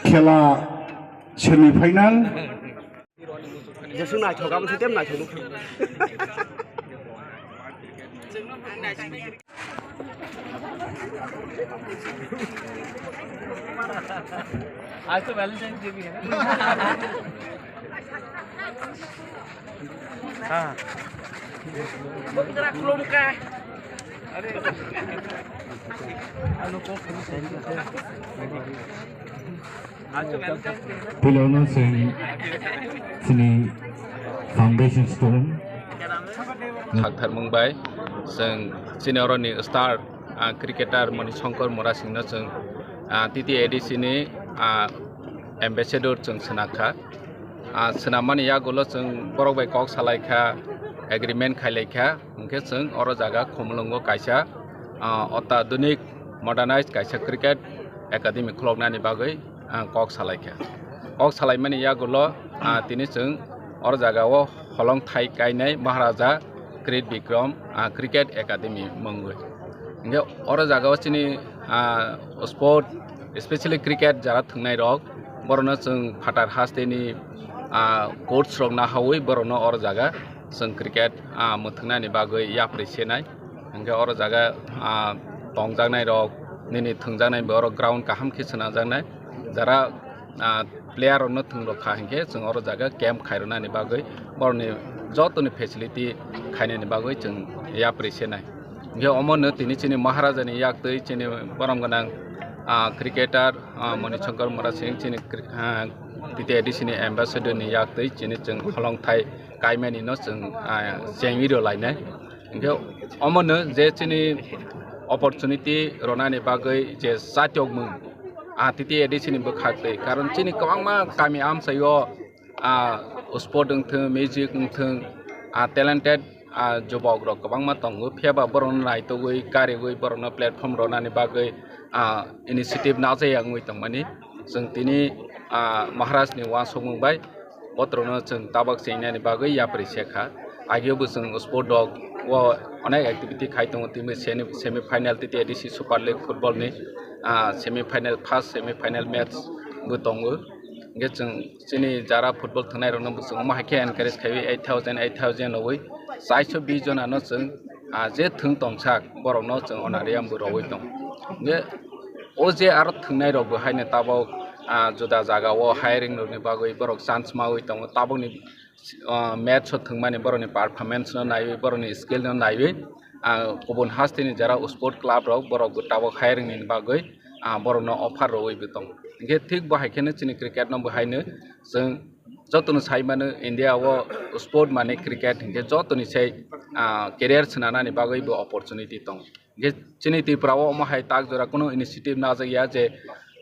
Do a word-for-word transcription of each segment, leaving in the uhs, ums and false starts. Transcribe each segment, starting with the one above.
Khela semi final. Jesung naithok, abo se tem naithok nukha. आज तो Valentine's Day भी है ना? हाँ। Puilano chwng chini foundation stone. Khakthar mung bai chwng chini oroni star, ah, cricketer Moni Shankar Murasingno chwng, ah, T T A D C ni, ah, ambassador chwng swnakha. Ah, swnammani yagulo chwng borok bai kok salaikha, agreement khailaikha, hwnkhe chwng oro jaga Khumulwngo kaisa, ah, otadhunik modernized kaisa cricket academy khuloknani bagwi, ah, kok salaikha. Kok salaimani yagulo, ah, tini chwng oro jagao holong thai kainai Maharaja Krit Bikram, ah, Cricket Academy mungwi. Hingke oro jagao chini, ah, sport, especially cricket jara thwngnairok, borokno chwng phatar hasteni, ah, coach rok nahawi borokno oro jaga chwng cricket, ah, mwthwngnani bagwi yapri senai. Hingke oro jaga, ah, tongjaknairok, nini thwngjaknai borok ground kaham khe swnajaknai. Jara, ah, player rokno thwng rok kha hinkhe chwng oro jaga camp khairwnani bagwi borokni jotoni facility khainani bagwi chwng yapri senai. Hinkhe omono tini chini Maharaja ni yaktwi chini borom gwnang, ah, cricketer, ah, Moni Shankar Murasing chini cri-, ah, T T A D C ni ambassador ni yaktwi chini chwng holong thai kaimani no chwng, ah, chengwi rw lainai. Hinkhe omono je chini opportunity rwnani bagwi je chatiokmung, ah, T T A D C ni bwkhak twi. Karon chini kwbangma kami amchaio, ah, sport wngthung, music wngthung, ah, talented, ah, jubok rok kwbangma tongo. Phiya ba borokno naitugwi, karigwi borokno platform rwnani bagwi, ah, initiative najaya wngwi tongmani. Chwng tini, ah, Maharaj ni uansukmung bai botrokno chwng tabok chengnani bagwi yapri se kha. Ageo bo chwng sport rok o onek activity khai tongo, tini semi, semi final T T A D C Super League football ni, ah, semi final, first semi final match bo tongo. Hingke chwng chini jara football thwngnai rokno bo chwng omo hai khe encourage khaiwi eight thousand, eight thousand rwui chaiso bis jona no chwng, ah, je thwng tongsak borokno chwng onari ang bo rwui tong. Hingke o je aro thwngnai rok bo haino tabok, ah, juda jaga o hiring rokni bagwi borok chance maui tongo. Tabokni, ah, match o thwngmani borokni performance no naiwi, borokni skill no naiwi, ah, kubun hasteni jara sport club rok borok bo tabok hiring ni bagwi, ah, borokno offer rwui bo tongo. Hingke thik bo hai kheno chini cricket no bo haino chwng jotono sai mano India o sport mane cricket hingke jotoni sai, ah, career swnanani bagwi bo opportunity tongo. Hingke chini Tripura o omo hai tak jora kunu initiative najak ya je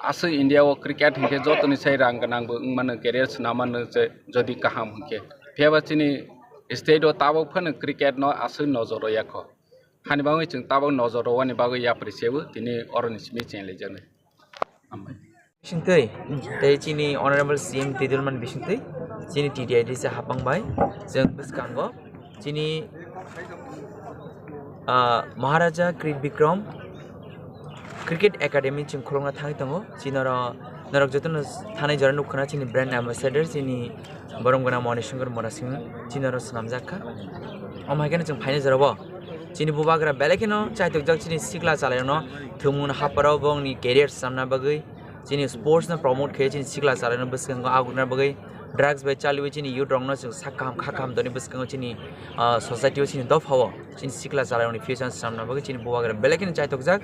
aswk India o cricket hingke jotoni sai rang gwnang bo wng mano, career swnam mano je jodi kaham hingke. Phiya ba chini state o tabok phano cricket no aswk nojor rw ya kho. Hani bagwi chwng tabok nojor rwani bagwi yapri sebo tini oroni simi chenglaijak nai. Hambai. Bisingtwi, tei chini Honorable C M Twi Dilman bisingtwi, chini T T I D se hapang bai, chwng bwskango, chini, ah, Maharaja Krit Bikram Cricket Academy chwng khulokna thangwi tongo. Chini oro norok jotono thanai jora nukkhana chini brand ambassador, chini borom gwnang Moni Shankar Murasing chini oro swnamjak kha. Omo hai kheno chwng phainai jorabo chini bubagra belai kheno chaitokjak chini sikla chalairokno thwngmung hapharo bongni career swnamna bagwi chini sports no promote khe chini sikla chalairokno bwskango agukna bagwi drugs bai chaliwi chini youth rokno chwng sak kaham kha kaham toni bwskango chini, ah, society o chini dophao. Chini sikla chalairokni future swnamna bagwi chini bubagra belai kheno chaitokjak.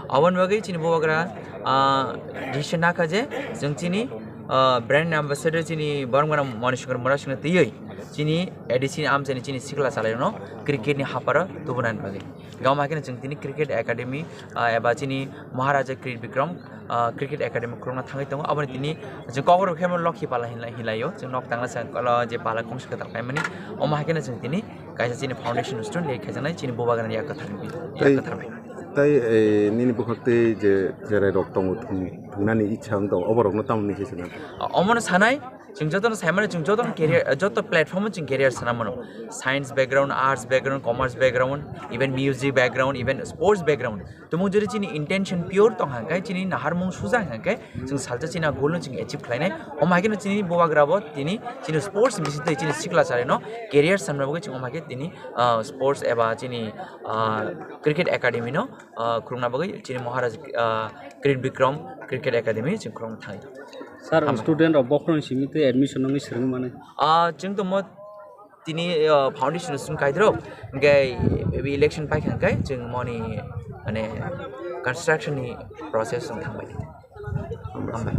Aboni bagwi chini bubagra, ah, decision nakha je chwng chini, ah, brand ambassador chini borom gwnang Moni Shankar Murasingno twiwi chini A D C ni amchaini chini sikla chalairokno cricket ni hapharo tubunani bagwi. Gama haikhe chwng tini cricket academy, ah, eba chini Maharaja Krit Bikram, ah, cricket academy khulokna thangwi tongo. Aboni tini chwng kokborok khe Lokhi Pala hinlai, hinlaio. Chwng nok tangna chwng kolo je pala kongsa kwtal kaimani. Omo haikhe chwng tini kaisa chini foundation stone le khaijaknai chini bubagrani yak kwthar, yak Tei, kwthar bai. Tei, eh, nini bwkhak tei je cherai rok tongo thwng-, thwngnani ichha wng tongo, oborokno tamoni se chwng. Ah, omono sanai, Chwng jotono saimano, chwng jotono career, joto platform o chwng career sana mano. Science background, arts background, commerce background, even music background, even sports background. Tumung jodi chini intention pure tong hangkai, chini naharmung sujak hangkai, chwng salsa chini goal no chwng achieve khlainai. Omo hai kheno chini bubagra bo tini chini sports bisingtwi chini sikla chari no career sanna bagwi chwng omo hai khe tini, ah, sports eba chini, ah, cricket academy no, ah, khulumna bagwi chini Maharaj, ah, Kirit Bikram Cricket Academy chwng khulumna thangwi. Sir, hambai. Student rok bokhorokni simi tei admission nangwi swrwngwi mano. Ah, chwng to mo tini, ah, foundation sum kaidro, hingke election paikha hingke chwng moni mane construction ni process chwng thangbai. Hambai.